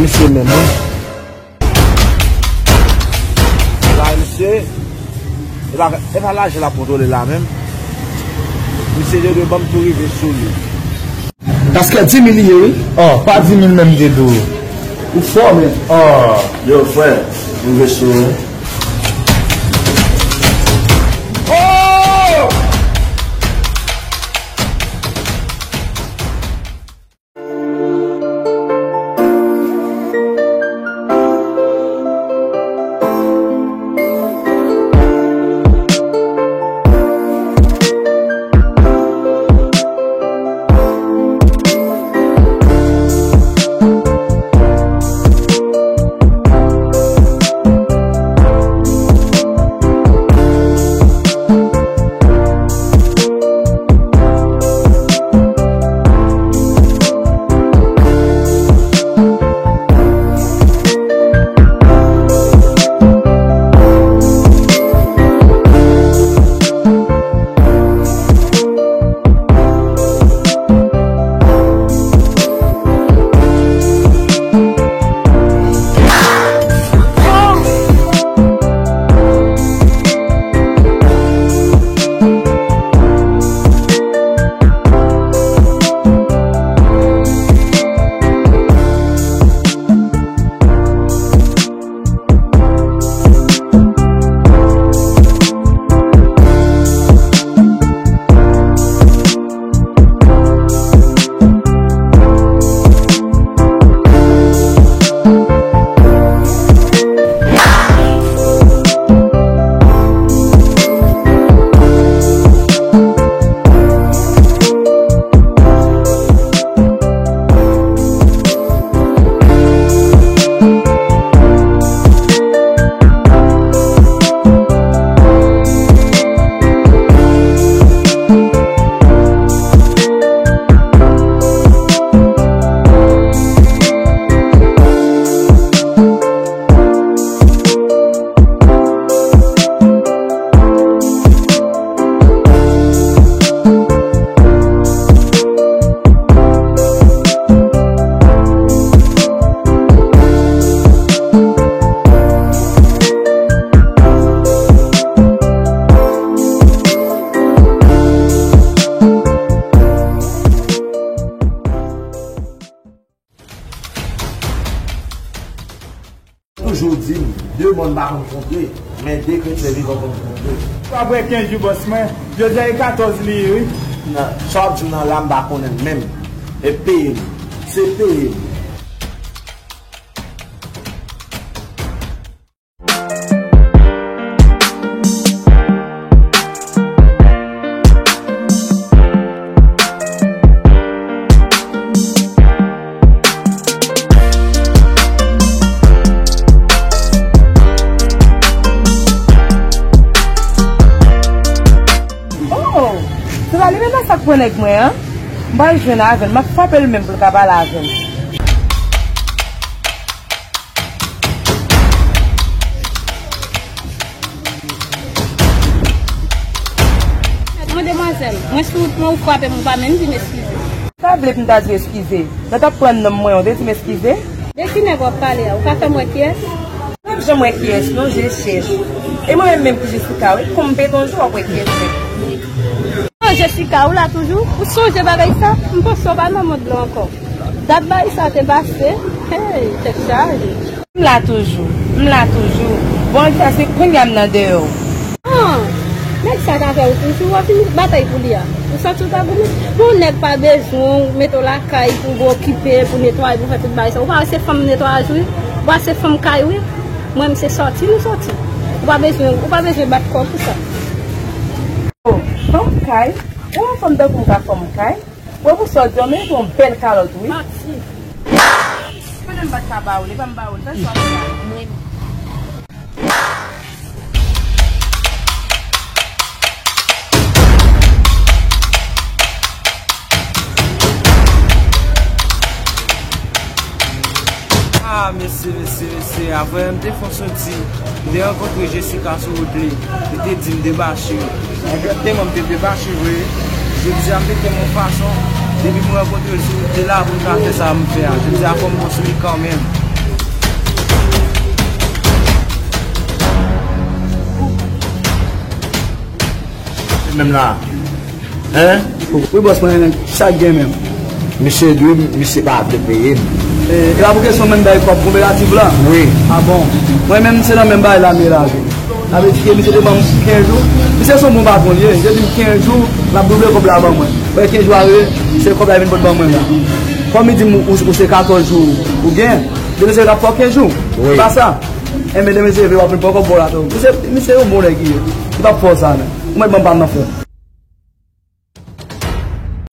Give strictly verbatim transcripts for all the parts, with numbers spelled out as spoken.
Misye menm, wi. La, misye, e pa, e pa lajan l ap kontwole la menm. Misye te dwe ban m tou rive sou li. Paske di mil li ye, wi. Oh, pa di mil menm m te di w. Ou fò, men. Oh. Yo, frè, m rive sou ou, wi. Oh! Toujou di m, de mòn pa konn kontre, men de kretyen vivan konn kontre. Apre kenz jou, bòs mwen, jodi a e katòz li ye, wi. Nan, sa w ap di m nan la, m pa konnen l menm. E peye m. Se peye m. Oh! Se pa li menm nan sa k pran nèg mwen an? M pral jwenn avè l, m ap frape l menm pou l ka pale avè m. Bon, demwazèl, mwen sou wout mwen, ou frape m, ou pa menm di m eskize. Sa vle pou m ta di w eskize? Lè w t ap pran non m mwen, ou te di m eskize? De ki nèg w ap pale a? Ou ka fè m wè kiyès? Ou p ap janm wè kiyès, non, je chèch. E mwen menm, menm ki Jessica, wi, konpetans w ap wè kiyès menm. Non, Jessica, ou la toujou? Ou sonje bagay sa? M panse w pa nan mond lan ankò. Dat bagay sa te pase. Hey, tèt chaje. M la toujou. M la toujou. Bon, sa se kounye a m nan deyò. Ah, nèg sa ka fè ou toujou, w ap vin batay pou li a. Ou santi w ta goumen. Bon, nèg pa bezwen w, mete w lakay pou w okipe, pou netwaye, pou fè tout bagay sa. Ou pa wè se fanm netwayaj wi? Ou pa wè se fanm kay wi? Mwen, m se sòti nou sòti. Ou pa bezwen, ou pa bezwen bat kò w pou sa. Oh, fanm kay? Ou wè yon fanm tankou m ka fanm kay? Wè pou sa w di an, men yon bèl kalòt, wi. Manti. Konnen m pa t ka ba ou l, e pa m ba ou l, fè sa w vle a. Mwen. Ah, mesye, mesye, mesye, apre m te fè yon soti, m te rankontre Jessica sou wout li, li te di m debache. Egzakteman, m te debache vre. Jodi a, m mete m yon fason, depi m rankontre l sou wout li la, pou m ka fè sa m fè a. Jodi a, fò m konstwi kanmenm. Menm la. Hein? Wi, bòs mwen, sa k gen menm? Misye dwe m, misye pa vle peye m. E, e pa pou kesyon menm bay kòb kooperativ la? Wi. A bon. Mwen menm, se nan menm bay la m ye la tou. Sa vle di ke misye te ban m kenz jou. Misye se yon bon patwon li ye. Misye di m kenz jou, l ap double kòb la ban mwen. Apre kenz jou a rive, se kòb la vin pot ban mwen la. Kòm li di m ou, ou se katòz jou ou gen, demen se l ap fè w kenz jou. Wi. Se pa sa? Enben demen se vre w ap vin pran kòb ba w la tou. Misye, misye yon bon nèg li ye. Li p ap fè w sa, men. Ou mèt ban m pa m nan frè.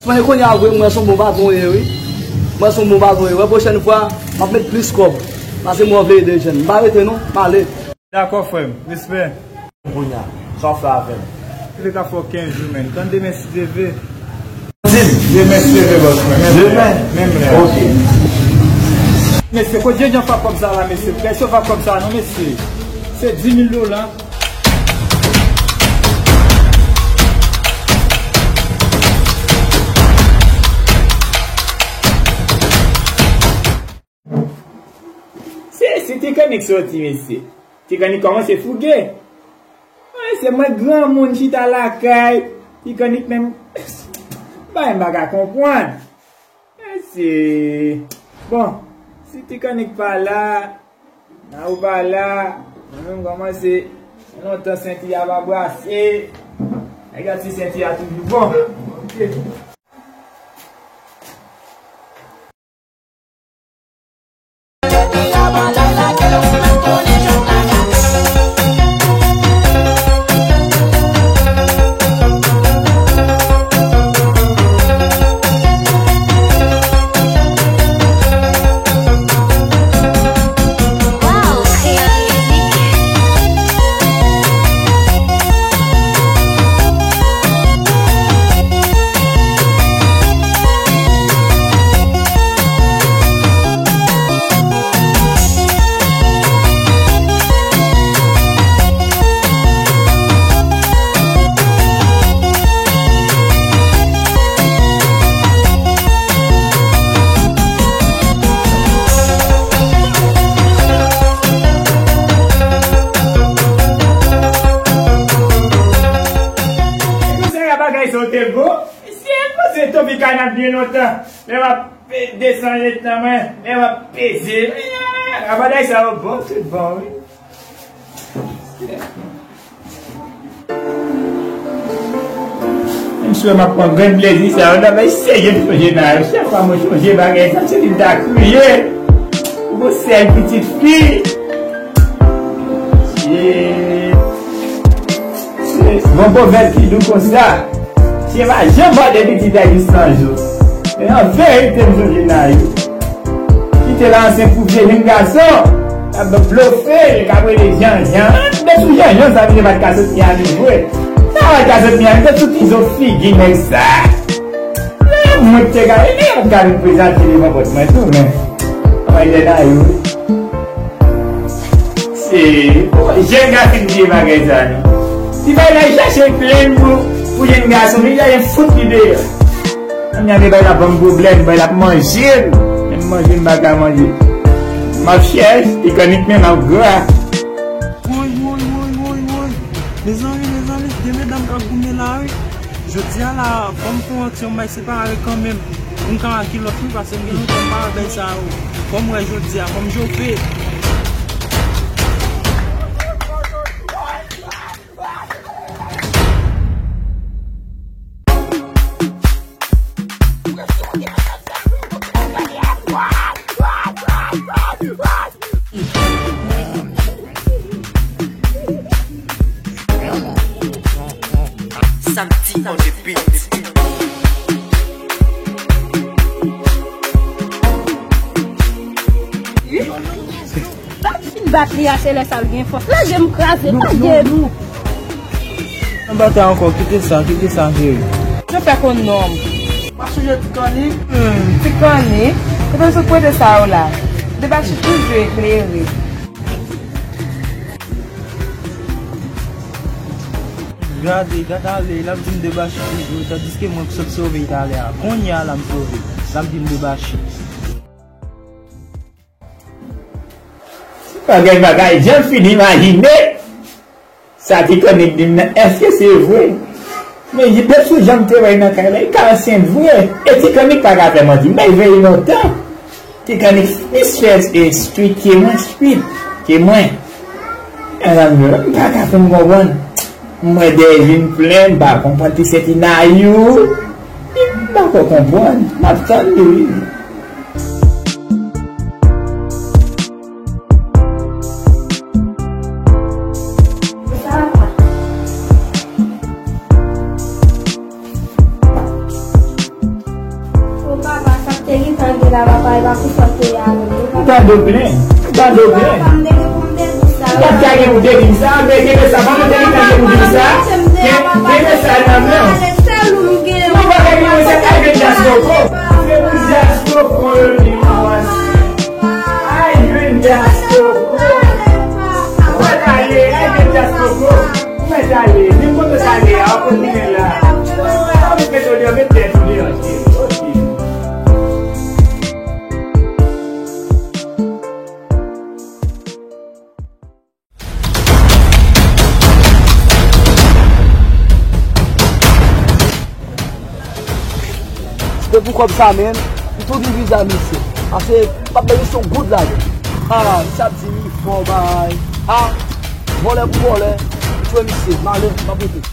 Mwen kounye a vre, mwen se yon bon patwon ye, wi. Mwen se yon bon patwon ye. Wè pwochèn fwa, m ap met plis kòb. Paske mwen vle ede jèn. M pa rete non, m ale. Dakò, frè m. Respè. Kounye a, sa w fè avè m? Li ka fè w kenz jou, menn. Tann demen si Dye vle. Di m. Demen si Dye vle, bòs mwen. Menm lè. Demen? Menm lè. Ok. Mesye, kote Jean Jean fè kòb sa la, mesye? Pèsonn pa kòb sa non, mesye. Se di mil dola. Se, se Tikanik soti, mesye. Tikanik kòmanse fouge. Mesye, mwen granmoun chita lakay. Tikanik menm, bagay m pa ka konprann. Mesye, bon, si Tikanik pa la, Nayou pa la, mwen menm kòmanse, lontan senti a pa brase. Nèg la ti senti a toujou bon. Ok. Konsa bagay sa te bon. Mesye, m panse Tropicana byen lontan. Lè m ap pe-, desann letan mwen, lè m ap peze. Rapaday sa yo bon, tout bon, wi. Menm si m ap pran grenn plezi sa yo, nan bay serye m sonje nan yo. Chak fwa mwen sonje bagay sa, se li m ta kriye. Pou sèl pitit fi. Shit. Bon, pwovèb ki dou konsa. Fye pa janm mòde pitit la jis nan jou. Men an verite, m sonje nan yo. Kite l ansent pou vye jenn gason. L ap blofe l, k ap rele Janjan. Mete sou Janjan, sa vle pa t ka sot Miami vre. Sa pa t ka sot Miami, mete sou ti zo figi nèg sa. Lè mwen te ka, li pa t ka vin prezante devan pòt mwen tou, men. Anmwey, lè nan yo. Se, o, jèn gason ki bliye bagay sa, non. Ti bay la chache plenn pou, pou jèn gason, li chache fout li deyò. Kounya, bay la ban m pwoblèm, bay la ap manje m. Menm manje m pa ka manje. M ap chèch, Tikanik menm ap gra. Woy, woy, woy, woy, woy. Mezanmi, mezanmi, gen medam k ap goumen la, wi. Jodi a la, ban m fè yon ti yon bay separe kanmenm. Pou m ka kilòt wi, paske m gen lontan m pa wè bèy sa yo. Fò m wè jodi a, fò m jofe. Santi on the beat. Sa fin bat li a, se lè sa l gen fòs. Lage m kraze, lage m. Anba tè ankò, kite sa, kite sa, cheri. Yo fè konn non m. W ap sonje Tikanik? Hmm, Tikanik. Kote m sot prete sa yo la? Debachi toujou eklere. Gade, gade ale, l ap di m Debachi toujou, tandiske mwen k sot sove talè a. Kounye a la m sove, l ap di m Debachi. Bagay, bagay, jan m fin imajine sa Tikanik di m nan, èske se vre? Men de sou jan m te wè l nan kay la, li ka ansent vre. E Titanik pa ka fè manti. M bay veye lontan. Titanik plis fè, e, street ke mwen, street ke mwen. Mezanmi, m pa ka fè m konprann. M wè dèyè vin plen, m pa konprann ti senti Nayou. M pa ko konprann. M ap tann li, wi. O papa, sa k te gentan gen la, papa, e pa pou sa w te ale. Ou pa dwe plenn, ou pa dwe plenn. Papa, m te gen pou m te di sa. Ou pa t ka gen pou te di sa, men kenbe sa, pa nou te gentan gen pou di sa. Kenbe sa nan men w. Ou pa ka gen pou se al gen Jazz Coco. Se pou Jazz Coco yo li mwen. Ay, jwenn Jazz Coco. Ou mèt ale, ay, jwenn Jazz Coco. Ou mèt ale. Nenpòt kote w ale a, w ap retounen la. Ou mèt mete w deyò, met tèt ou deyò, cheri. Ok. Se pou kòb sa, menn. M tou di viza misye. Pase, m p ap bay misye yon goud lajan. Ah, misye ap di li fò, bay. Ah, vòlè pou vòlè. M tchwe misye. M ale, m ap rete.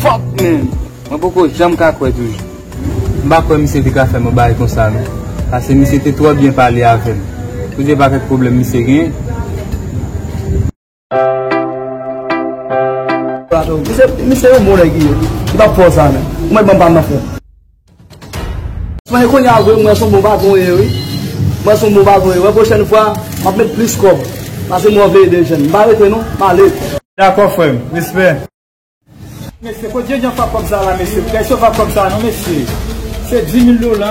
Fuck, man! Mwen poko janm ka kwè toujou. M pa kwè misye te ka fè m yon bagay konsa, non. Paske misye te twò byen pale avè m. Pou di pakèt pwoblèm misye genyen. Misye, misye yon bon nèg li ye. Li p ap fè w sa, men. Ou mèt ban m pa m nan frè. Mwen kounye a vre, mwen se yon bon patwon ye, wi. Mwen se yon bon patwon ye. Wè pwochèn fwa, m ap met plis kòb. Paske mwen veye de jèn. M pa rete non, m ale. Dakò, frè m. Respè. Mesye, kot Djendjan fè ak kòb sa la, mesye? Kèsyon fè ak kòb sa non, mesye. Se dis mil dola.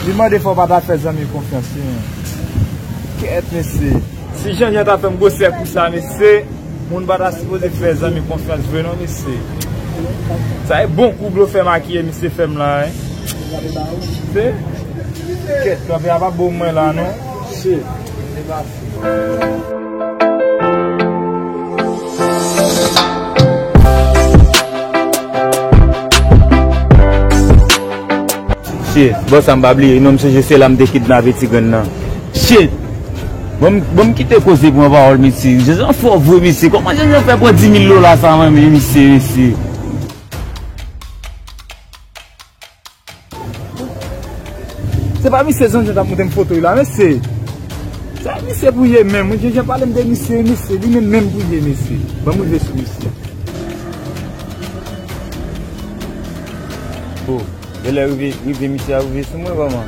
Li mande fò w pa ta fè zanmi konfyans, wi, men. Kèt, mesye. Si Djendjan ta fè m gwosè kou sa, mesye, moun pa ta sipoze fè zanmi konfyans vre non, mesye. Sa e bon kou blofè makiye misye fè m la, wi. Se? Kèt, kanpe a pa bon mwen la, non. Shit. Shit, bò sa m pa bliye, non, m sonje se la m te kidnape ti grenn nan. Shit! Bon, m, bon, m kite koze pran pawòl, mesye. Djendjan fò vre, mesye. Kòman Djendjan fè pran dis mil dola sa nan men misye, mesye? Se pa misye Djendjan t ap montre m foto l la, mesye. Se misye pou ye menm. Mwen, Djendjan pale m de misye, mesye. Li menm menm pou ye, mesye. Ban m rive sou misye. Oh, genlè rive, rive misye a rive sou mwen, kòman?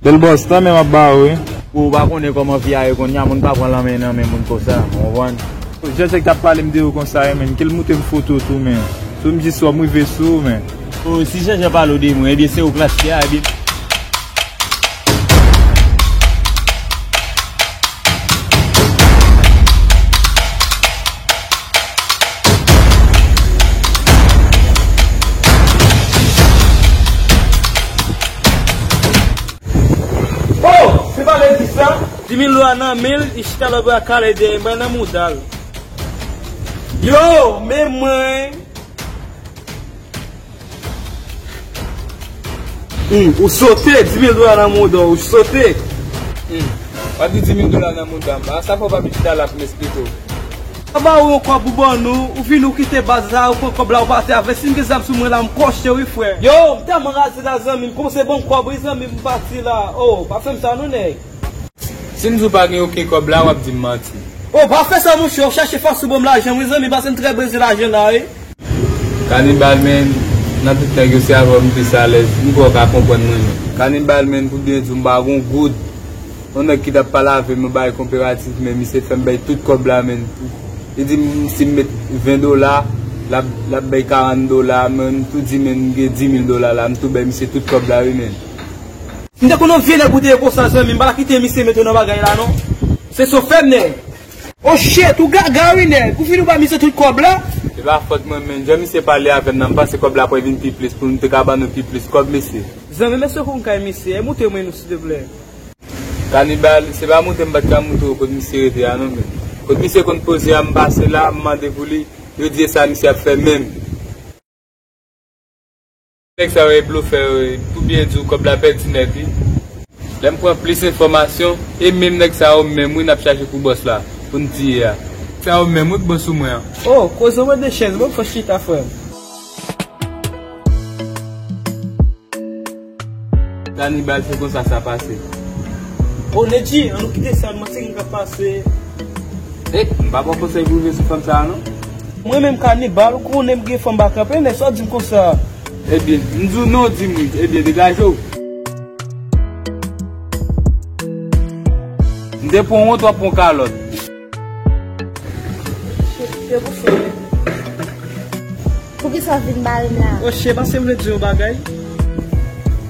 Bèl bòs, tanmen m ap ba ou, wi. Ou pa konnen kòman vi a ye kounye a, moun pa pran lanmen nan men moun konsa, ou konprann? Jèn sa k t ap pale m de ou konsa, wi, menm, ke l montre m foto tou, men. Tou m jis wè m rive sou ou, men. O, si Djendjan pale w de mwen, ebyen se ou k lachte a, ebyen. Oh! Se pa lè di sa? Dis mil dola nan men l, li chita lòt bra kale dèyè m nan mouda l. Yo, men mwen. Hmm, ou sote, dis mil dola nan mouda w, ou sote. Hmm. W ap di dis mil dola nan mouda m. A sa fò w pa vin chita la pou m esplike w. An ba ou yon kòb ou ban nou, ou vin ou kite baz la, ou pran kòb la, ou pati avè. Si m gen zam sou mwen la, m kòche wi, frè. Yo, m tèlman raze la, zanmi m. Kòmanse ban m kòb, wi, zanmi m, m pati la. Oh, pa fè m sa, non, nèg. Si m di w pa gen okenn kòb la, w ap di m manti. Oh, pa fè sa, monchè. W ap chache fason ban m lajan, wi, zanmi, paske m trè bezwen lajan la, wi. Kanibal, men, nan tout nèg yo, se avè w m plis alèz. M kwè w ka konprann mwen, men. Kanibal, men, pou byen di w, m pa gon goud. Yon nèg ki t ap pale avè m, mwen bay konperatif, men misye fè m bay tout kòb la, men. Li di m si m met ven dola, l ap, l ap bay karant dola, men m tou di, men, m gen dis mil dola la, m tou bay misye tout kòb la, wi, men. M te konn yon vye nèg ou te ye konsa, zanmi m, m pa ta kite misye mete w nan bagay la, non. Se sa w fè m, nèg. Oh shit, ou gaga wi nèg, ou fin ou ba misye tout kòb la. Se pa fòt mwen, men jan misye pale avè m nan, m panse kòb la pral vin pi plis pou nou te ka ban nou pi plis kòb, mesye. Zanmi m, èske w konn kay misye? Montre mwen nou, silteplè. Kanibal, se pa montre m pa t ka montre w kot misye rete a non, men. Kot misye konn poze a, m pase la, m mande pou li, yo di e sa misye ap fè menm. Nèg sa yo e blofè yo ye. Pou byen di w, kòb la pèdi nèt, wi. Lè m pran plis enfòmasyon, e menm nèg sa yo menm, wi, n ap chache pou bòs la, pou n tiye a. Sa yo menm, wi, k bon sou mwen an. Oh, koze w mande chèz, ban m fè chita, frè m. Kanibal, se konsa sa pase. Oh, Nedji, ann nou kite sa, nou mande sa k ap pase. Eh, m pa ba w konsèy pou rive sou fanm sa a, non. Mwen menm Kanibal, ou konnen m gen fanm pa kanpe, nèg, sa w di m konsa? Ebyen, m di w non, w di m wi. Ebyen, degaje w. M te pran wont, w ap pran kalòt. Che, che, pou fè. Poukisa w vin bare m la? Oh, che, paske m vle di w yon bagay.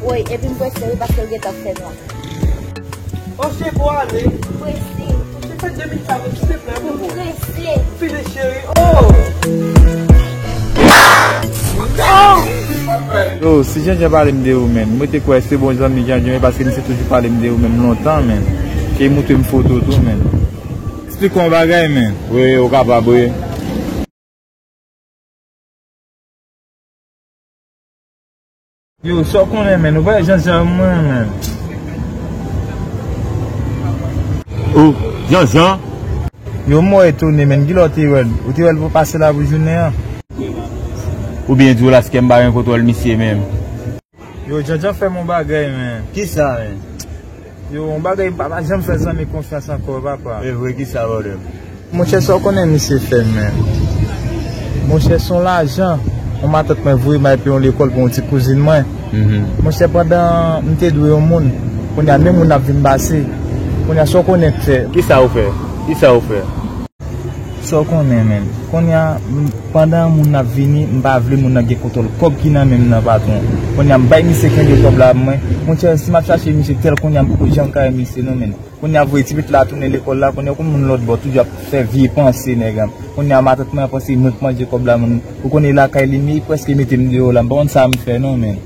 Woy, epi m prese wi, paske l gentan fè nwa. Oh, che, pou ale. Prese. Oh, che, fè de minit avè m, silteplè, pou mwen. Prese. Fini, cheri. Oh! Yo, si Janjan pale m de ou, men, mwen te kwè se bon zanmi Janjan, men paske misye toujou pale m de ou, men, lontan, men. Ke li montre m foto tou, men. Eksplike yon bagay, men. Wi, ou kapab, wi. Yo, sa w konnen, men, ou pa Janjan mwen, men. Oh, Janjan? Yo, mwen etone, men, kilè w te wè l? Ou te wè l pou pase la pou jounen an? Ou byen di w la, si ke m pa gen kontwòl misye menm. Yo, Janjan fè m yon bagay, men. Kisa, men? Yo, yon bagay, m pa, pa janm fè zanmi konfyans ankò, papa. E vre, kisa pwoblèm? Monchè, sa w konnen misye fè m, men. Monchè, se yon lajan yon matant mwen voye m al peye yon lekòl pou yon ti kouzin mwen. Mhm. Monchè, pandan m te dwe yon moun, kounye a menm moun ap vin pase. Kounye a sa w konnen k fè. Kisa ou fè? Kisa ou fè? Sa w konnen, men. Kounye a, m, pandan moun ap vini, m pa vle moun nan gen kontwòl kòb ki nan men m nan, patwon. Kounye a, m bay misye kenbe kòb la pou mwen. Monchè, si m ap chache misye tèl kounye a, m poko janm ka wè misye non, men. Kounye a, voye ti pitit la tounen lekòl la, kounye a, ou konn moun lòt bò toujou ap fè vye panse, nèg an. Kounye a, matant mwen an panse mwen k manje kòb la, men. Ou konnen lakay li, men li prèske mete m deyò la, m pa konn sa m fè non, men.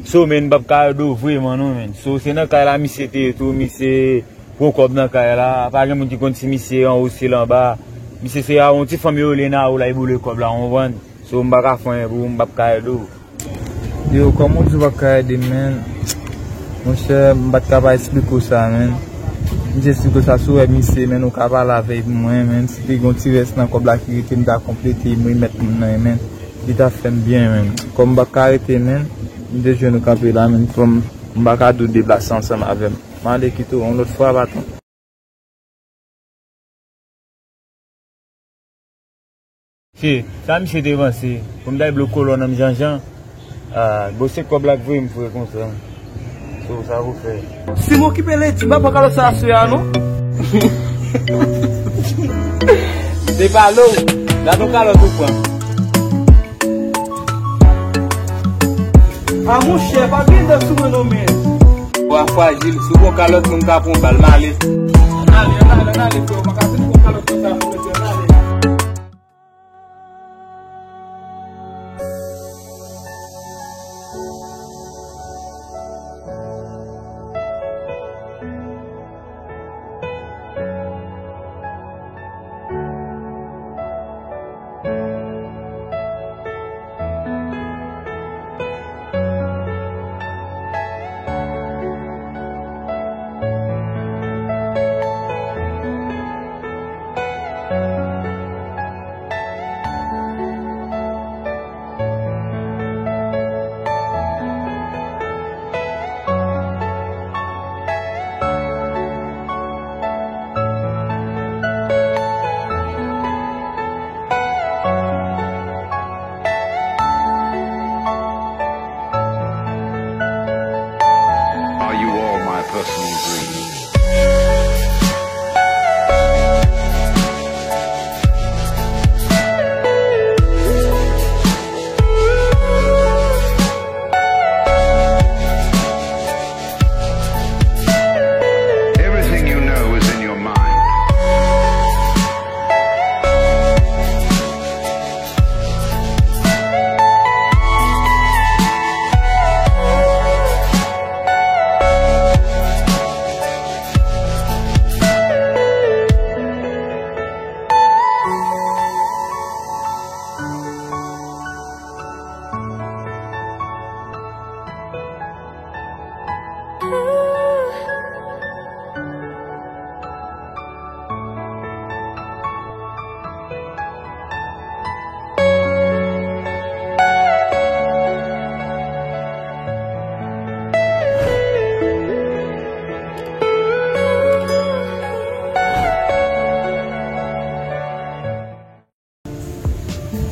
So, men, m p ap ka ede w vreman non, men. So, se nan kay la misye te ye tou, misye pran kòb nan kay la, pa gen moun ki konn si misye anwo, si l anba. Misye se a yon ti fanm yo rele Nao la, li boule kòb la, w konprann? So, m pa ka fè anyen pou ou, m p ap ka ede w. Yo, kòman w di w p ap ka ede m, men? Monchè, m pa t ka pa eksplike w sa, men. M te eksplike w sa, si w wè misye, men, ou ka pale avè l pou mwen, men. Si te gen yon ti rès nan kòb la ki rete, m ta konplete, m remèt moun nan, men. Li ta fè m byen, men. Kòm m p ap ka rete, men, m te jwenn ou kanpe la, men. Fò m, m pa ka di w deplase ansanm avè m. M ale kite w yon lòt fwa, patwon. Che, sa misye te panse? Pou m ta blo kolòn nan m Janjan. Ah, bon, se kòb la k voye m fre konsa. So, sa pou fè. Si m okipe Lady, m pa pran kalòt sa aswè a, non. M te pale w, gad yon kalòt ou pran. A monchè, pa gen dan sou mwen non, men. Bwa frajil, si w pran kalòt, moun ka pran bal, m ale. Ann ale, ann ale, ann ale, frè, w pa ka vin pran kalòt konsa, frè, ann ale. personal dreams. Everything you know is in your mind.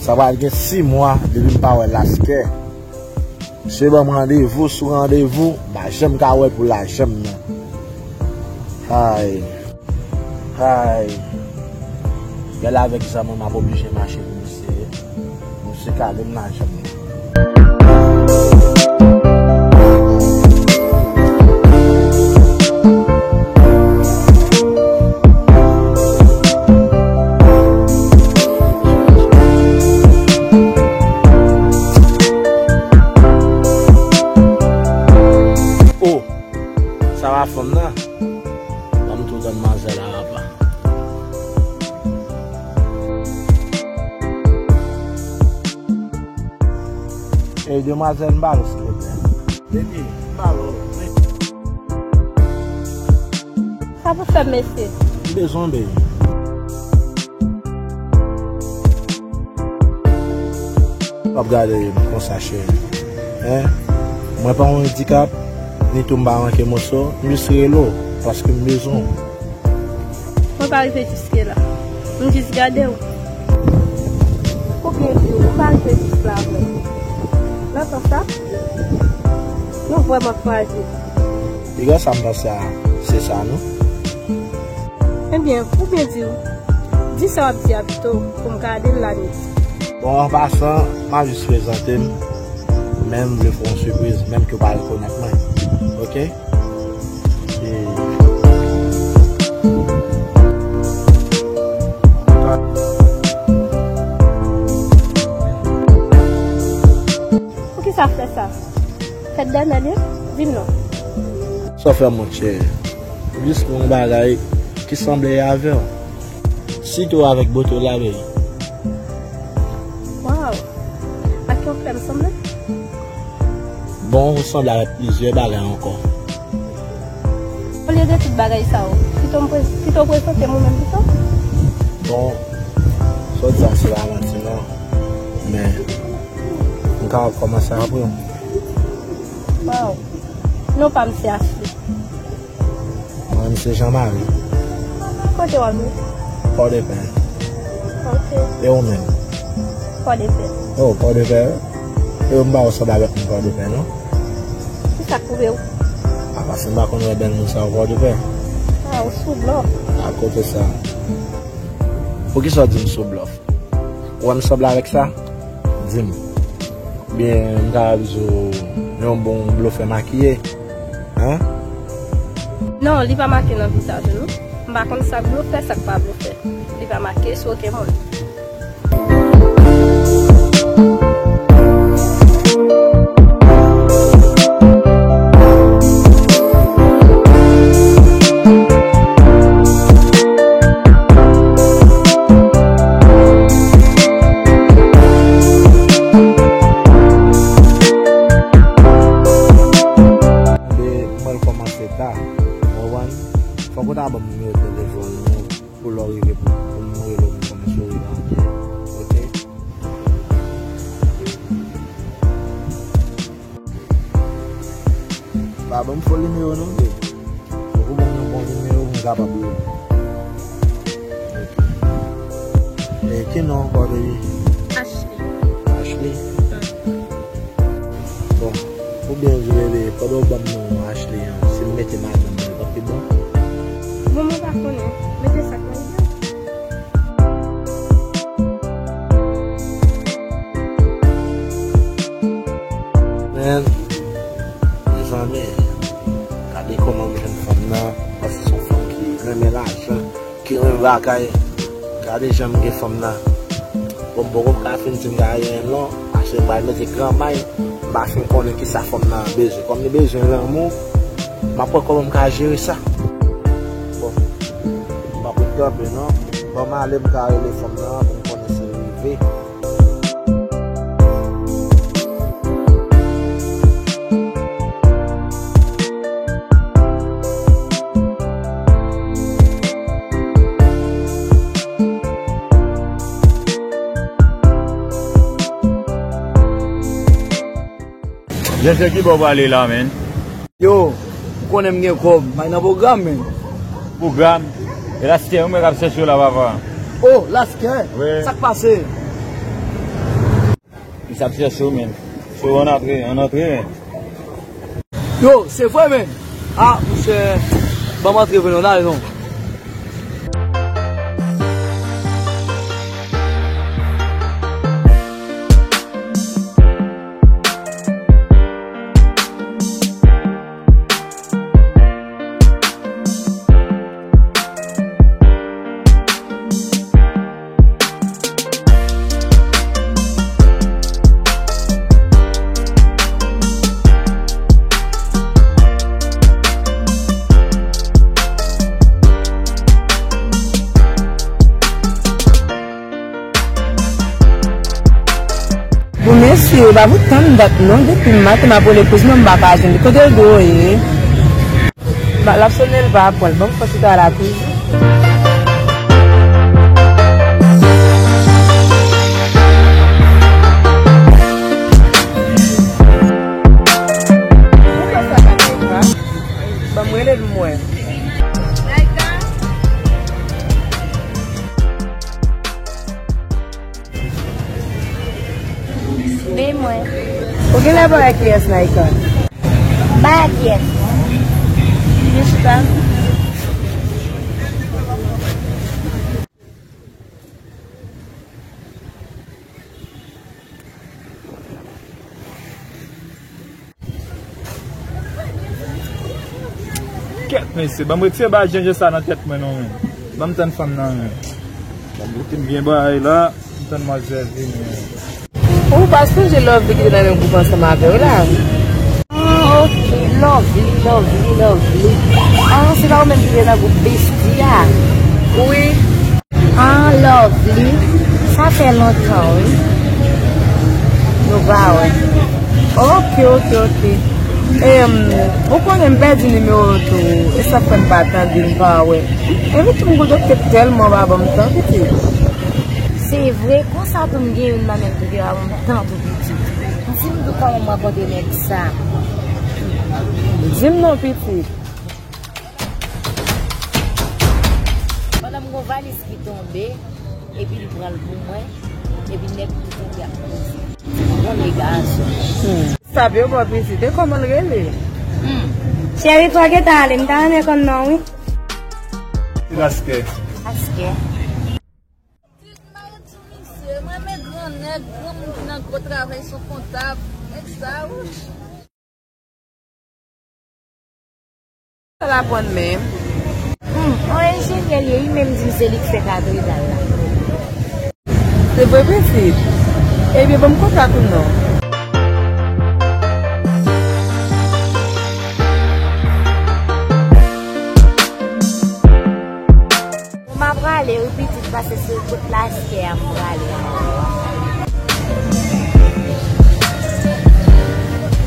Sa pral gen sis mwa depi m pa wè Laskè. Misye ban m randevou sou randevou, m pa janm ka wè l pou lajan m nan. Hay. Hay. Gèl avèk zam mwen, m ap oblije mache pou misye. Misye kale m lajan m nan. Oh, sa pa fanm nan? Ban m tou danmwazèl a apa. Ey, demwazèl, m ba l, silvouplè. Baby, m ba l, wi. Sa pou fè, mesye? M bezwen, baby. W ap gade m konsa, cheri. Hein? Mwen pa yon andikap, ni tou m pa manke moso, m jis rele w, paske m bezwen w. Mwen pa rive jiske la. M jis gade w. Ou byen di w, ou pa rive jis la vre. Nan sans sa, nou vrèman kwaze. Piga sa m panse a, se sa, non? Ebyen, ou byen di w. Di sa w ap di a pito, pou m gade l la nèt. Bon, an pasan, m ap jis prezante m, men m vle fè w yon sipriz, menm ke w pa rekonèt mwen. Oke? Poukisa w fè sa? Fèt dèyè mèt li? Di m non. Sa w fè, monchè? Jis pou yon bagay ki sanble avè w. Sitou avèk bote w la, baby. Waw! Ak yon flè m sanble? Bon, ou sanble avèk plizyè bagay ankò. Olye de tout bagay sa yo, pito m pre-, pito w prezante m ou menm pito? Bon, sa w di a se pa manti non, men m kapab kòmanse apre w. Waw! Non pa m se Ashley. Mwen, m se Jean Marie. Kote w ap viv? Pòdepè. Ok. E ou menm? Pòdepè. Oh, Pòdepè. E m pa wè w sanble avèk moun Pòdepè, non? Kisa k pwouve w? A, paske m pa konn wè bèl moun sa yo Pòdepè. A, ou sou blòf. A kote sa? Poukisa w di m sou blòf? Ou wè m sanble avèk sa? Di m. Oubyen m kapab di w yon bon blofè makiye? Hein? Non, li pa make nan vizaj ou, non. M pa konn sa k blofè, sa k pa blofè. Li pa make sou okenn moun. Mwen, mwen kòmanse ta, w konprann? Fòk ou ta ban m nimewo telefòn ou pou lè w rive pou, pou m rele w pou konnen si w rive an byen. Oke? Pa ban m fo nimewo non, baby. Fòk ou ban m yon bon nimewo pou m kapab rele w. Oke. E ki non ankò, baby? Ashley. Ashley? Mm. Bon, ou byen jwe, baby. Pandan w ban m non Ashley an, se Mete madanm nan, li p ap pi bon. Bon, mwen pa konnen. Mete sa k nan ide. Men, mezanmi, gade kòman m jwenn fanm nan, paske se yon fanm ki renmen lajan, ki renmen bagay. Gade jan m gen fanm nan. Bon, m poko ka fin di m ta renmen l non, paske m pral mete gran may, m pa fin konnen kisa fanm nan bezwen. Kòm li bezwen lanmou, m ap wè kòman m ka jere sa. Bon, m pa pou kanpe non. Ban m ale, m ka rele fanm nan pou m konnen si l rive. Jènjan, ki bò w prale la, menn? Yo, ou konnen m gen kòb, m al nan pwogram, menn. Pwogram? E Laskè, ou menm k ap chèche w la, papa? Oh, Laskè? Wi. Sa k pase? Li t ap chèche w, menn. So, ann antre, ann antre, menn. Yo, se vre, menn. Ah, monchè, ban m antre vre non, n ale non. Bon, mesye, pa pou tann dat non, depi maten m ap rele kouz mwen, m pa ka jwenn li. Kote l dwe ye? Ba, l ap sonnen, l pa pran l. Ban m fè ti travay la toujou. Ban m rele l, m wè. Men mwen. Ou genlè pa wè kiyès Naïka? M pa wè kiyès. Vin chita. Kèt, mesye, ban m retire bagay jènjan sa nan tèt mwen non, menn. Ban m tann fanm nan, menn. Ban m koute m byen bagay la, m tann manzè vini, menn. Ou pa sonje Lovely ki te nan menm gwoup ansanm avè w la? Ah, ok, Lovely, Lovely, Lovely. Ah, se pa ou menm ki te nan gwoup Bestie a? Wi. Ah, Lovely, sa fè lontan, wi. Nou pa wè. Ok, ok, ok. Em, ou konnen m pèdi nimewo w tou. E sa fè m pa tande, m pa wè. Epi tou m gon doktè tèlman pa ban m tan, pitit. Se vre, konsa tou m gen youn nan menm doktè pa ban m tan tou, pitit. Di m tou kòman m rankontre nèg sa. Di m non, pitit. Pandan m gon valiz ki tonbe, epi li pran l pou mwen, epi nèg ki tonbe ap poze. Bon, nèg gason. Hmm. Sa byen bon, pitit, e kòman l rele? Hmm. Cheri, twa gentan ale, m ta renmen konn non, wi. Laskè. Laskè. Pitit, m pa ret sou misye, m renmen gran nèg, granmoun ki nan gwo travay, se yon kontab, nèg sa, wi. Sa l aprann menm? Hmm, on enjenyè li ye, li menm di m se li k fè katedral la. Se vre, pitit? Ebyen, ban m kontak ou non. Bon, m a prale wi, pitit, paske se kot Laskè a m prale.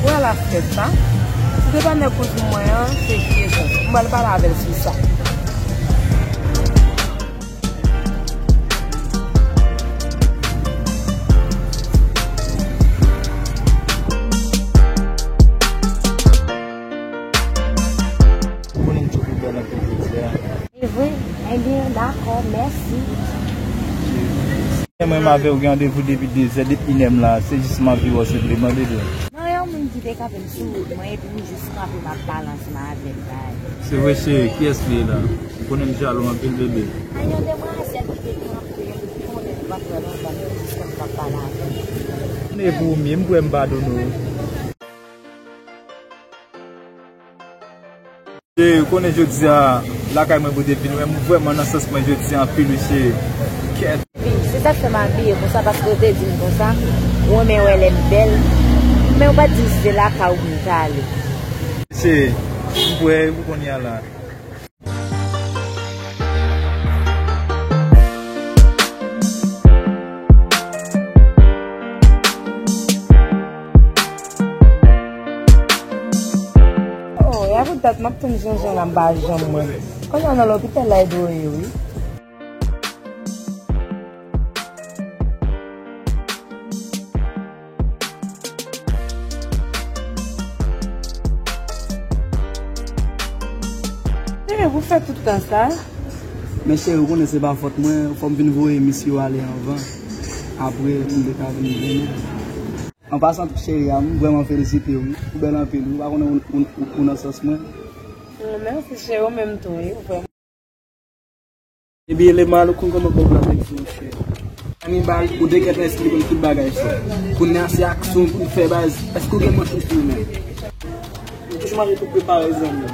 Ou wè Laskè sa? Si se pa nèg kouzin mwen an, se vye jan. M pral pale avè l sou sa. Ou konnen m tchoupi bèl anpil jodi a. Se vre? Ebyen, dakò, mèsi. Mwen avè w gen randevou depi dezè, depi inè m la, se jis m anvi wè w senpleman, bebe. Non, yon moun Li te kanpe m sou wout mwen, epi m jis kanpe, m ap pale ansanm avè l, bay. Se vre, cheri, kiyès li ye la? Ou konnen m jalou anpil, bebe. A, yon demwazèl ki te kanpe, m konnen m pa t wè lontan, m te jis kanpe, m ap pale avè l. Epi w menm, m kwè m padone w. Cheri, ou konnen jodi a lakay mwen pou te vin wè m, ou vrèman nan sans mwen jodi a anpil wi cheri. Kèt. Wi, se sa k fè m abiye konsa, paske w te di m konsa, ou renmen wè lè m bèl. Men ou pa t di m si se lakay ou pou m t ale. Cheri, m prè pou kounye a la. Oh, y a pou dat m ap tann Jean Jean la, m pa janm wè l. Kounye a nan lopital la, e dwe ye, wi. Cheri, pou fè tout tan sa? Men cheri, ou konnen se pa fòt mwen, fò m vin voye misye yo ale anvan. Apre, m te ka vin jwenn ou. An pasan tou, cheri a, m vrèman felisite w, wi. Ou bèl anpil, wi. Ou pa konnen ou, ou, ou, ou nan sans mwen. Oh, mèsi, cheri, ou menm tou, wi, ou vrèman. Epi, Eleman, ou konn kòman bòb la fè di, monchè. Anibal, ou te gentan esplike m tout bagay, frè. Kounye a, se aksyon pou fè, baz. Èske ou gen manchèt sou ou menm? M toujou manje tout prepare, zanmi.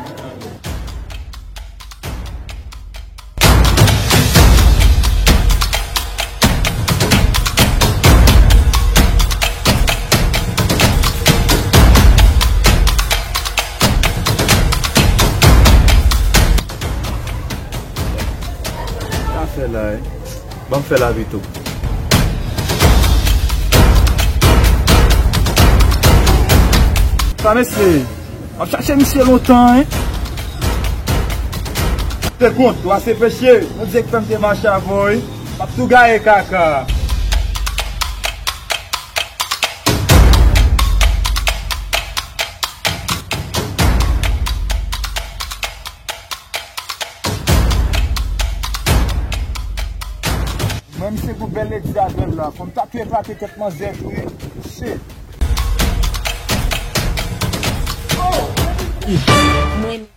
Sa fè la, eh? Ban m fè lavi tou. Sa mesye, m ap chache misye lontan, eh. Te kont, dwa se peche, Bondye k fè m te mache avè w, wi. M ap tou gaye kaka. Mwen, misye pou bèl ledi avè l la. Fò m ta tou eklate tèt manzè tou, wi. Shit. Mwen.